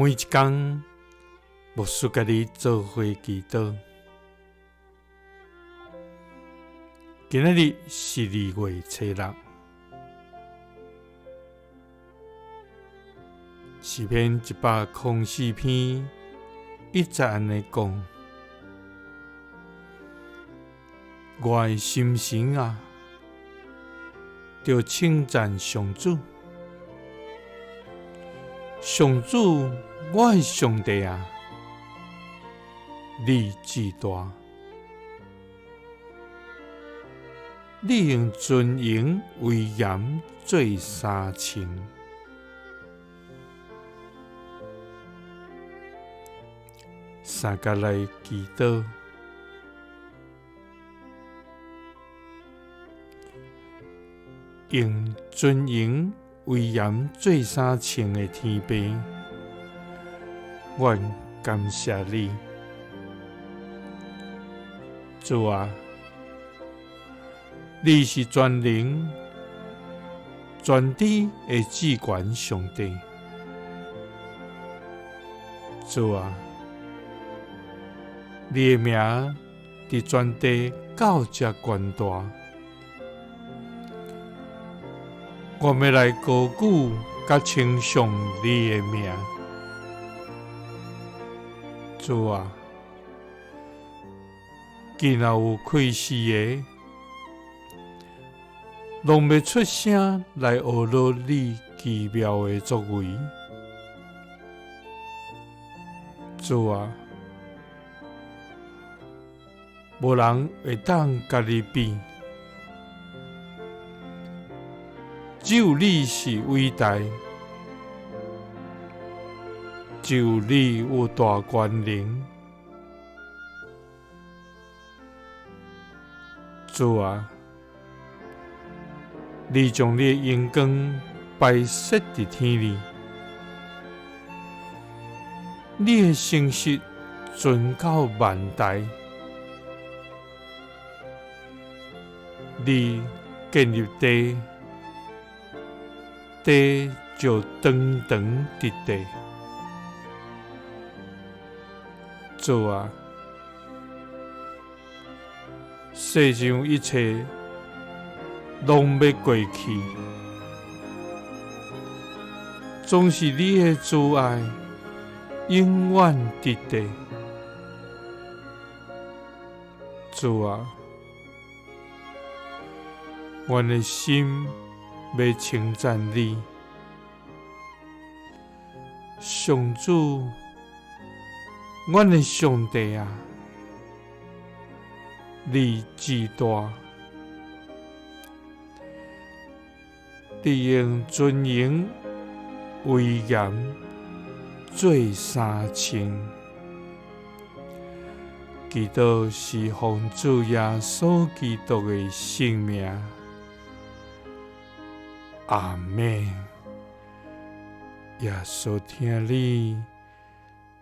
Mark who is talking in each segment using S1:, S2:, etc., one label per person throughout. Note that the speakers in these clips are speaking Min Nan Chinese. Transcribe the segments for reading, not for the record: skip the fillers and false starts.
S1: 每一工，牧師佮你做伙祈禱。今仔日是2月初6，詩篇104篇1節按呢講：我的心神啊，著稱讚上主，上主，我的上帝啊，你至大，你用尊榮威嚴做衫穿，三佮來祈禱，用尊榮威嚴做衫穿的天父，阮感謝你，主啊，你是全能全知的至懸上帝，主啊，你的名佇全地到遮懸大，我欲來高舉佮稱頌你的名，主啊，今若有氣死的，攏欲出聲來學落你奇妙的作為，主啊，無人會當佮你比，只有你是偉大，只有你有大權能，主啊，你將你的榮光擺設佇天裡，你的誠實存到萬代，你建立地，地就長長直直。主啊，世上一切攏欲過去，總是你的慈愛永遠佇地。主啊，阮的心欲稱讚你，上主，阮的上帝啊，你至大，你用尊榮威嚴做衫穿，祈禱是奉主耶穌基督的聖名，阿們。耶穌疼你，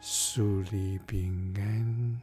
S1: 賜你平安。